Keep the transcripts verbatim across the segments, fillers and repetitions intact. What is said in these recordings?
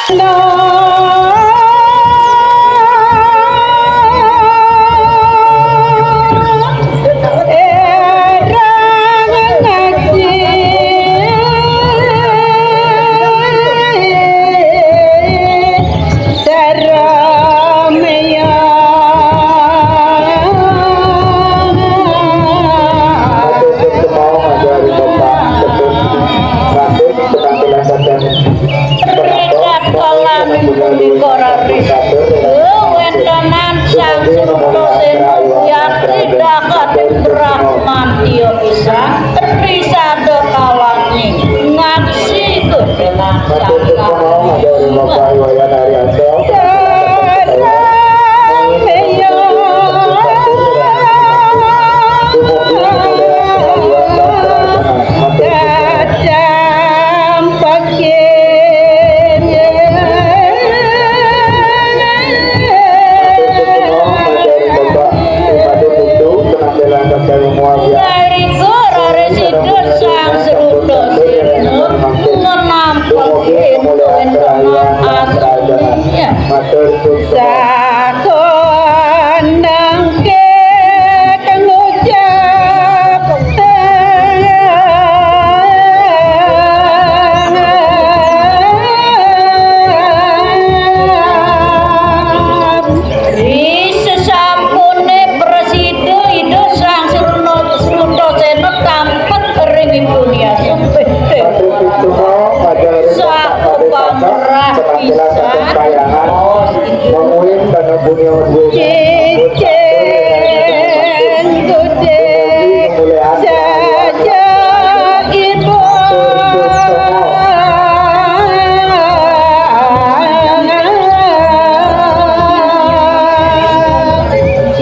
Rikala punika raris wéntenan Sang Srutasena Yatri Dakatik Brahmantya pisan, risada kalaning ngaksi gedénan Sang Srutasena. Dari Guru Sida Sang Srutasena ngenampek ing wéntenan asminya. Sakondang ké ngucap Ri sesampuné prasida Ida Sang Sruna Srutasena tampek ring Ibu Diah Sumpih. Sakepamerah pisan. Cicing gedé saja ibu.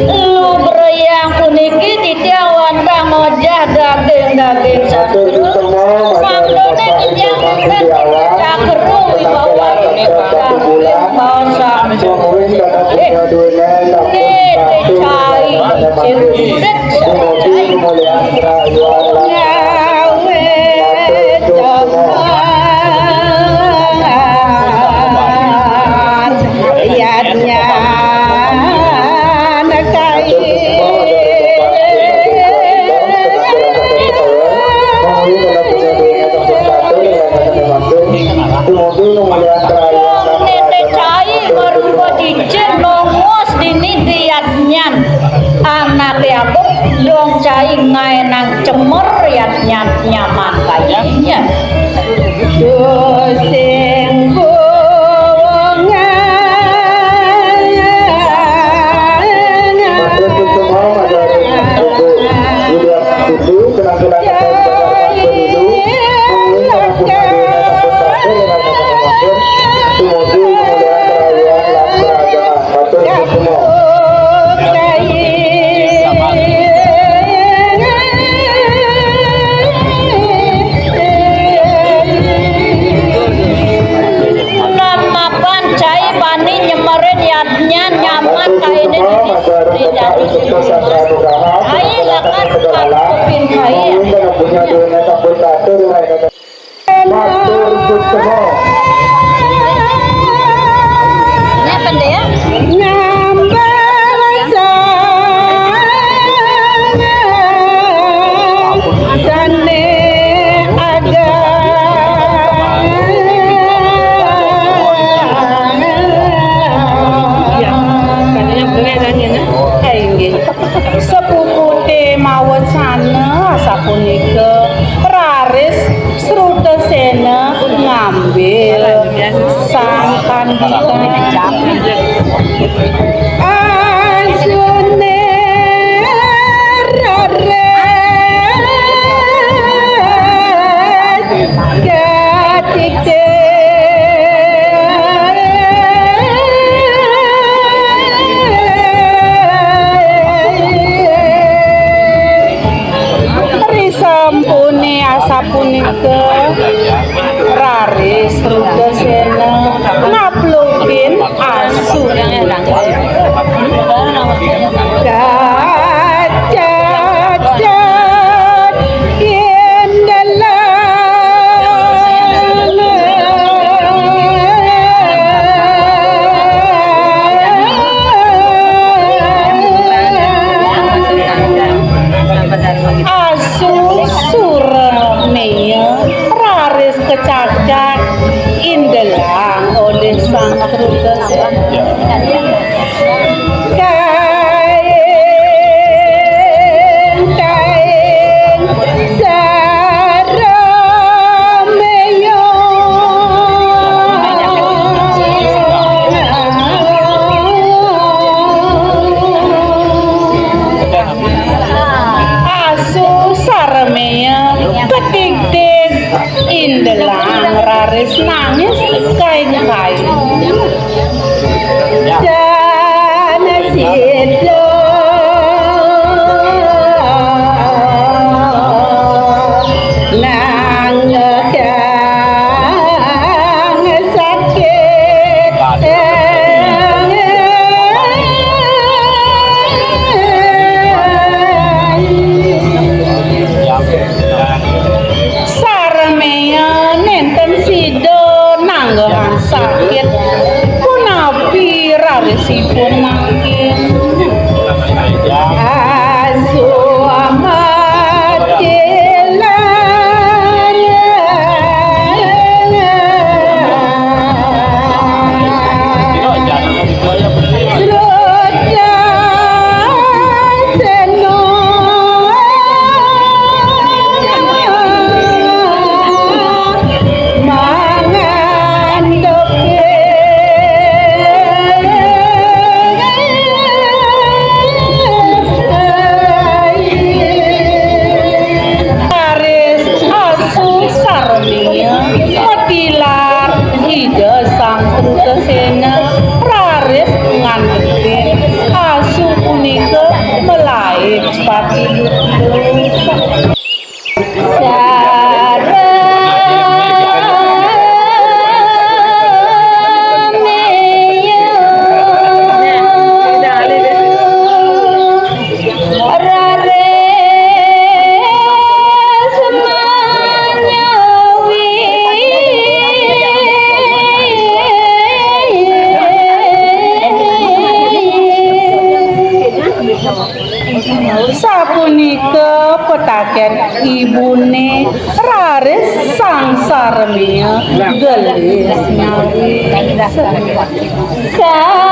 Lubrayang puniki titiang wantah ngojah daging-daging satru. Mangdané titiang nenten cakru wibawa. Nggih, cai, cai. Ngawé cemar yadnyan kai. Nete cai marupa cicing nongos dini diyadnyan. Anaké abuh dong cai ngaénang cemer yadnyan nyaman kayaknya. Dosing bunga. Namapan cai bani nyemerin yadnyan nyaman kainé dini. Ai lakar kapupin ai. Matur suksma. Napa, Ndék? Nambah sané agak. Iya, katanya boleh kan, ya, nah? Eh, inggih. Sepuputé mawecana sapunika, raris Srutasena ngambil sang kandika. Asuné raris katikil. Risampuné asapunika, raris Srutasena naplukin asu. Kacacat yen dalan. Sang Sruta Sena. Kaing, kaing, Sarmeya. Asu Sarmeya ketigtig indelang raris nangis kaing-kaing. Dan sida nang kang sakit. Sarmeya nenten sida nanggegang sakit, punapi rarisipun mangkin? Asu amat kilan. Srutasena mangan toke. Raris asu Sarmeya matilar Ida Sang Srutasena raris ngandhetin asu punika malaib pati. Sarmeya raris manyawi. Sapunika petaken ibune, raris Sang Sarmeya gelis nyawi. Sambil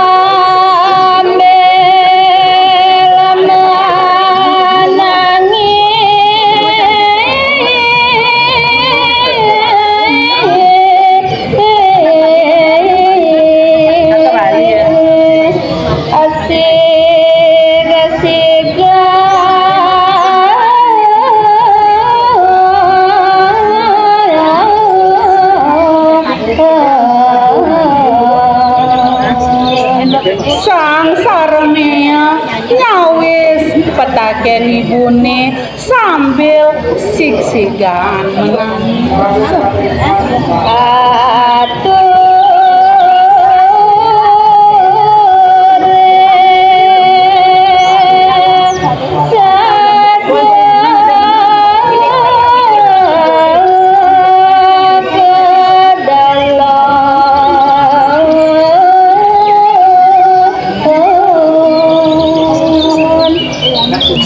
menangis. Asik, asik. Sang Sarmeya nyawis petaken ibune sambil sigsigan menangis. Ature sadya pedalon.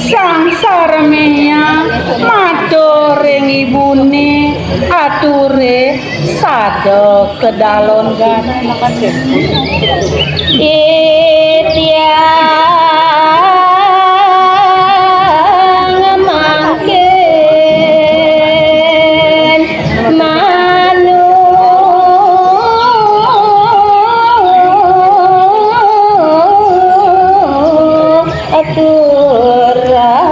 Sang Sarmeya matur ring ibune, ature sada kedalon gati. Titiang mangkin manu aturang.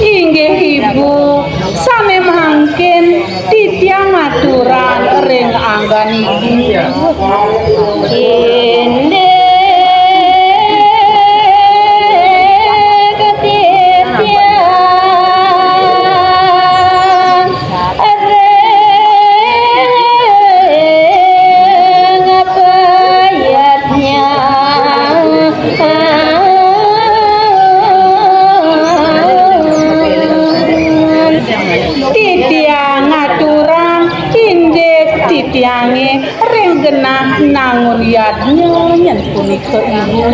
Inggih Ibu, sane mangkin titiang aturang ring anggan Ibu. Indik titiang ring payatnya. Titiang ngaturang indik titiange ring genah nangun yadnya yen punika Ibu.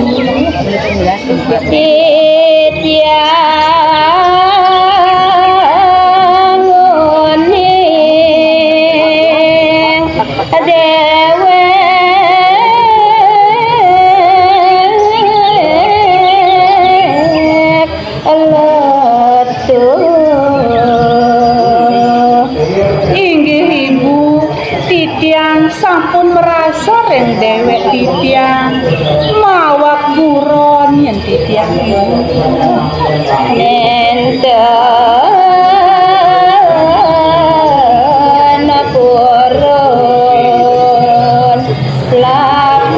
Titiang nguni Déwék letuh. Inggih, Ibu, titiang sampun merasa ring déwék titiang mawak buron yén titiang, Ibu. Nénten purun lapat-lapat.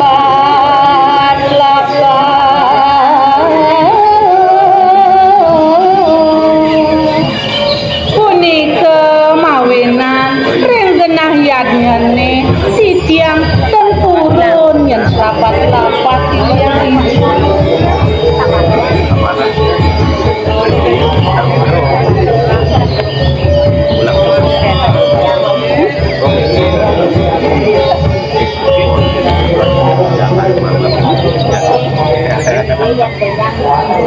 Punika mawinan ring genah yadnyané titiang ten purun yén lapat-lapat titiang, Ibu. Titiang rereh genah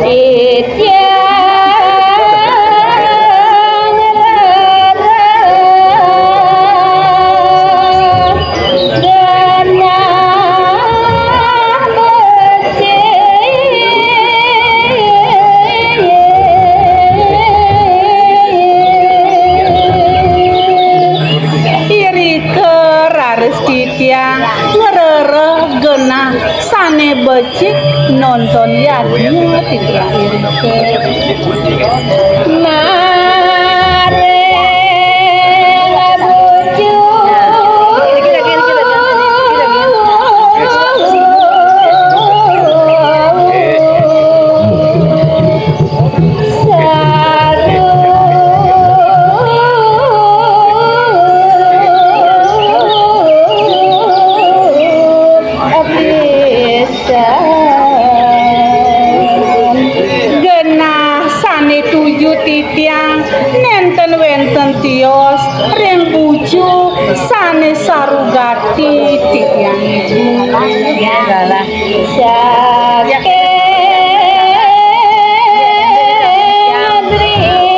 becik. Irika raris titiang ngrereh genah sané becik nonton yadnya titiang irika. Maring bucu saru pisan. Genah sané tuju titiang nénten wénten tios ring bucu sané saru gati titiang, Ibu. Saking drika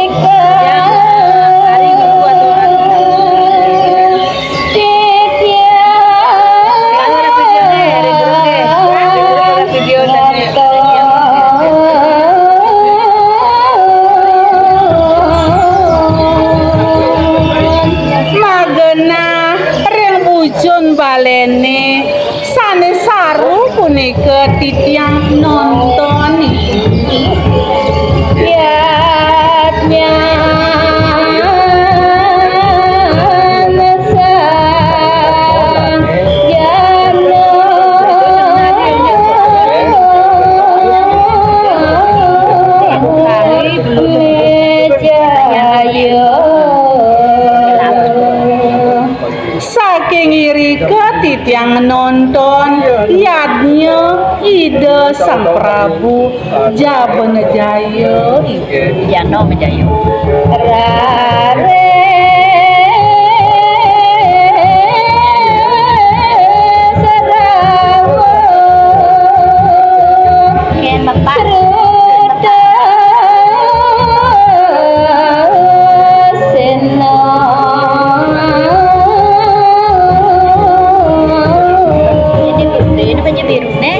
titiang magenah ring bucun baléné sané saru punika titiang nonton. Yadnya sang jana wijaya. Saking irika titiang nonton yadnya Ida Sang Prabu Jabanajaya. Jana Majaya. Raris rawuh. Kén Bapak. Srutasena. Ini biru, ini biru nih.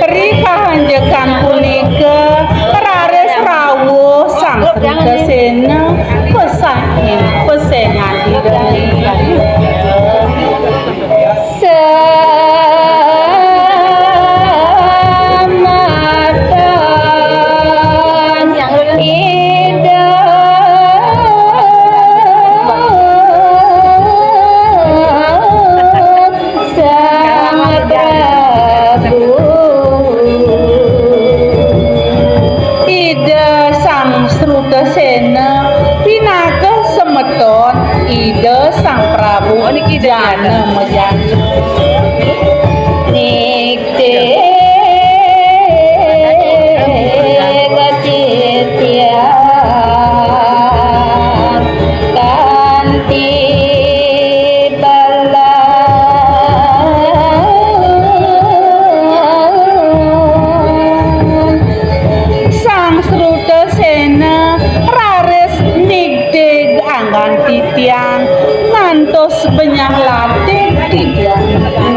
Ri kahanjekan punika raris rawuh Sang Srutasena, pesan, pesengan Ida. Samatan Ida Sang Prabu. Ida Sang Srutasena pinaka semeton Ida Sang Prabu Jana Majaya. Nigtig titiang kanti Sang Srutasena raris nigtig anggan titiang ngantos benyah latih tigang.